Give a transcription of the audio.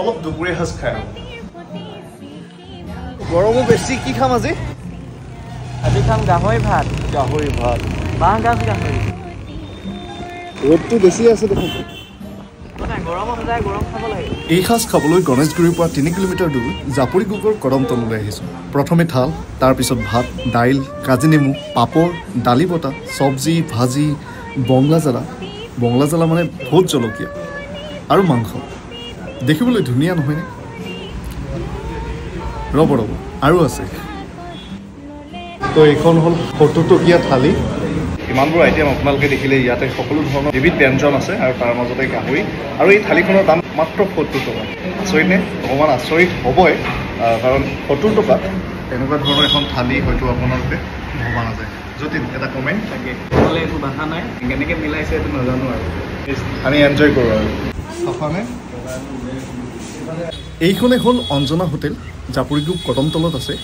অলপ দুপৰীয়া সাজ খাই গৰমো বেছি। কি খাম আজি? আজি খাম গাহৰি ভাত। গাহৰি ভাত, বাঁহ গাজ গাহৰি। ৰ'দটো বেছি আছে দেখোন। এই সাজ খাবলৈ গণেশগুৰিৰ পৰা 3 কিলোমিটাৰ দূৰ জাপৰিগোগৰ কদমতললৈ আহিছোঁ। প্ৰথমে থাল, তাৰপিছত ভাত, দাইল, কাজি নেমু, পাপৰ, দালি বটা, চব্জি, ভাজি, বংলা জ্বালা, বংলা জ্বালা মানে ভোট জলকীয়া আৰু মাংস। দেখিবলৈ ধুনীয়া নহয়নে? ৰ'ব ৰ'ব, আৰু আছে। তো এইখন হ'ল 70 টকীয়া থালি। ইমানবোৰ আইটেম আপোনালোকে দেখিলে। ইয়াতে সকলো ধৰণৰ বিবিধ ব্যঞ্জন আছে আৰু তাৰ মাজতে গাহৰি। আৰু এই থালিখনৰ দাম মাত্ৰ 70 টকা। আচৰিত নে? অকণমান আচৰিত হ'বই, কাৰণ 70 টকাত এনেকুৱা ধৰণৰ এখন থালি হয়তো আপোনালোকে ভবা নাযায়। যতীন, এটা কমেণ্ট থাকে, ক'বলৈ একো ভাষা নাই, কেনেকৈ মিলাইছে এইটো নাজানো আৰু আমি এনজয় কৰোঁ আৰু। চাফানে? এইখনে হ'ল অঞ্জনা হোটেল, জাপৰিগোগ কদমতলত আছে।